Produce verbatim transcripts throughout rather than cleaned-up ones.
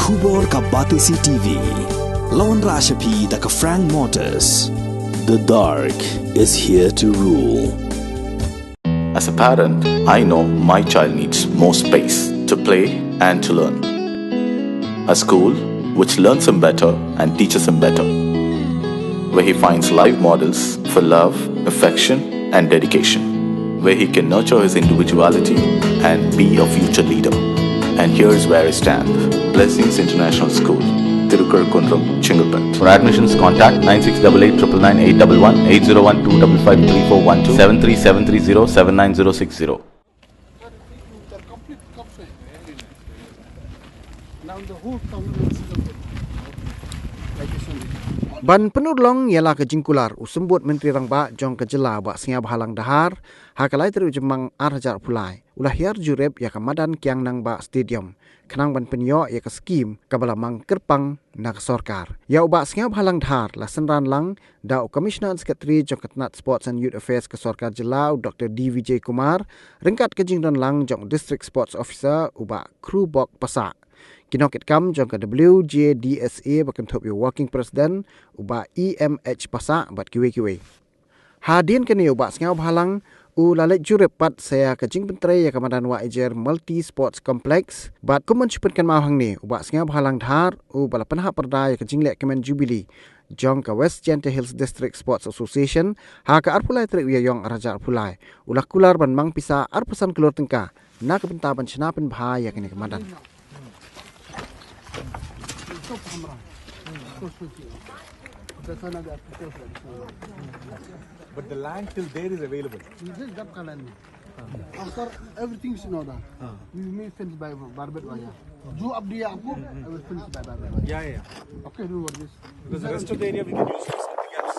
Khubor ka Batesi T V. Lawan Rashapi da ka Frank Motors. The dark is here to rule. As a parent, I know my child needs more space to play and to learn. A school which learns him better and teaches him better, where he finds live models for love, affection, and dedication, where he can nurture his individuality and be a future leader. And here's where I stand. Blessings International School, Tirukkunnam, Chengalpet. For admissions, contact nine six double eight triple nine eight double one, eight zero one two double five three four one two, seven three seven three zero seven nine zero six zero. Ban pynurlong ïa la ka jingkular, u Symbud Myntri Rangbah jong ka jylla, Bah Sniawbhalang Dhar, ha ka lai tarik u Jymmang ar hajar arphew lai, u la hiar jurip ïa ka madan Kiang Nangbah Stadium, khnang ban pynïoh ïa ka skhim kaba la mang kyrpang na ka sorkar. Ïa u Bah Sniawbhalang Dhar la synran lang da u Commissioner and Secretary jong ka tnat Sports and Youth Affairs ka sorkar jylla, u Doktor D Vijay Kumar, ryngkat ka jingdon lang jong u District Sports Officer, u Bah Khrubok Passah. Ki nongkitkam jong ka W J D S A ba kynthup ïa u Working President, u Bah E M H Passah, bad kiwei kiwei. Hadien kane, u Bah Sniawbhalang u la leit jurip pat sa ïa ka jingpyntrei ïa ka madan Wahiajer Multi Sports Complex, bad kum ban shu pynkynmaw hangne, u Bah Sniawbhalang Dhar uba la pynhap pyrda ïa ka jingleh kmen Jubilee jong ka West Jaintia Hills District Sports Association ha ka arphew lai tarik u Ïaïong ar hajar arphew lai, u la kular ban mang pisa arphew san klur tyngka na ka bynta ban shna pynbha ïa kane ka madan. But the land till there is available. This is Dapkalan. After everything is in order. We made fence by barbed wire. जो अब दिया आपको, I will fence by barbed wire. Yeah, yeah. Okay, do what this. Because the rest of the area we can use for something else.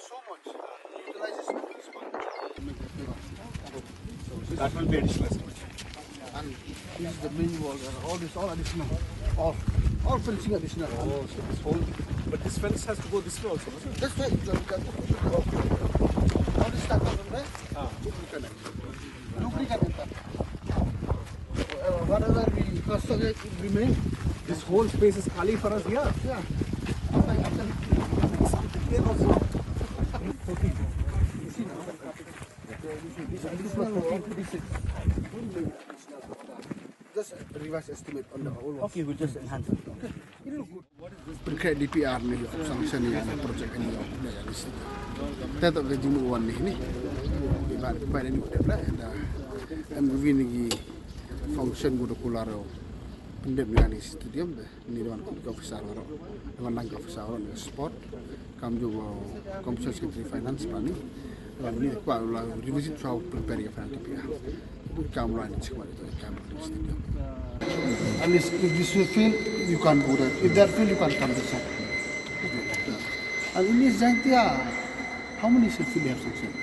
So much. Utilization of this one. So that will be additional. And this is the main wall. All this, all additional. All, all fencing additional. Oh, so this whole, but this fence has to go this way also, no, sir? That's why you can, all this stuff from there. Nobody can enter. Uh, whatever we construct, it remain. This whole space is khali for us here. Yeah. This additional work, this is just a revised estimate on the whole. Okay, we'll just enhance it. Pynkreh D P R ni ïoh sanction ïa project ni ïoh. Te to ka jingmut wan ni ni. Iban iban ni dep la da. Em giving ni function gu da kular ïoh. Pyndep ni ni stadium de. Ni wan ko officer ro. Wan lang officer ro ni sport. Kam ju ko Commissioner Secretary Finance pani. Wan ni kwa la revisit chau prepare ïa D P R. Kam line is what it is, kam line is the job. And if, if this will fail, you can't go there. If that fail, you can't come this side. And in East Jaintia, how many shell field they have sanctioned?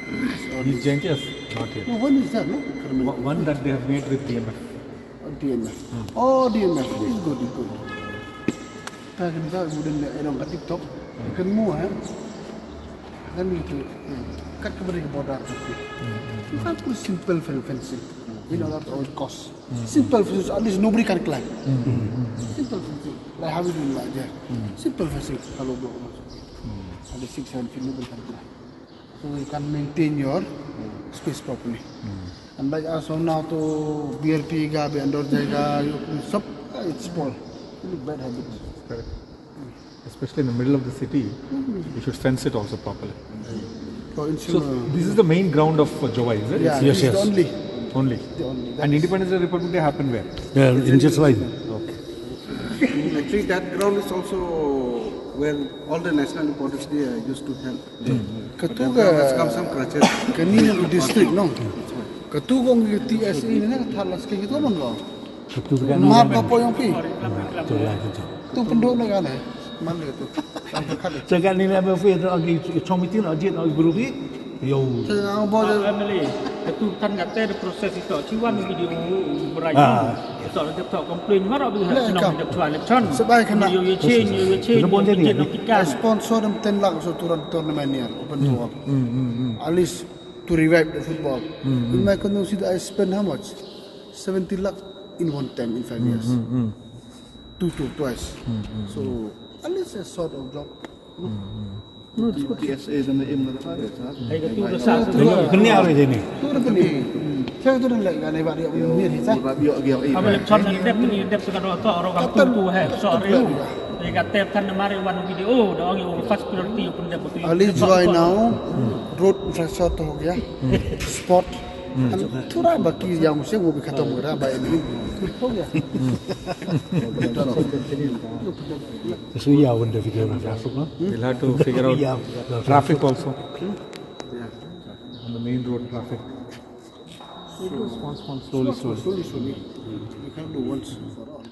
East Jaintia is not yet. No, one is there, no? One, one that they have made with D M F. Oh, D M F. Oh, D M F. It's good, it's good. Kan kita kemudian ada orang kat TikTok. Kan mu, eh? Kan itu. Kat kepada border tapi. You can't put simple fen- fencing. You know that all cost. Simple fencing, at least nobody can climb. Simple fencing. Like how we do in Malaysia. Simple fencing. Kalau block masuk. Ada six, seven feet, nobody can climb. So you can maintain your space properly. And like us from now to B R P ga, Andor Jaiga, you sub, it's spoil. Really bad habit. Correct. Especially in the middle of the city, you should fence it also properly. So, in So Shillong, this is the main ground of uh, Jowai, is it? Yeah, Yes, it's yes. the only. Only. The only. And Independence Day Republic Day happened where? Yeah, in Jesswai. Okay. Actually, that ground is also where all the national importance day uh, used to held. But Katu that now has come ka some crutches. Kani na district no. Katu kong ki T S A ni na thar las ke kitu man ko. Katu ka Mar ka po yong pi. Tu lah katu. Tu penduk na ka na. Man le tu. Cakap ni lah berfir tu agi chong meeting agi agi guru ki. Yo. Ang bo Emily, katu tan kata the process itu. Ciwan video berai. Ah. Itu ada tak complain marah bila Lah, senang kau. Dia tuan election. Sebai kena. Yo yo change, yo yo change. Kena buat jadi. Change notification. Sponsor them ten lakh so turn tournament here open to all. At least to revive the football. In my constituency, I spend how much? Seventy lakh. in one time in five years. Two to twice. So at least a sort of job. T S A da me im na da. Bniar ini. Tu dah bini. Saya tu dah lagi aneh bari yang mir hisa. Ba biok giok i. Aba lek chon na dep ni dep sa ka do to ro ka tu tu he so ri. Ni ka tep kan na mari wan video da ong u first priority u pun dep tu. Ali Joy now, road infrastructure to ho gaya, spot. And थोड़ा बाकी yang mesti वो भी खत्म हो रहा है, by evening हो गया. So yeah, when the video of traffic, no? We'll have to figure out traffic also. On the main road traffic. It goes small, small, slowly, slowly. Slowly, slowly. You can't do once for all.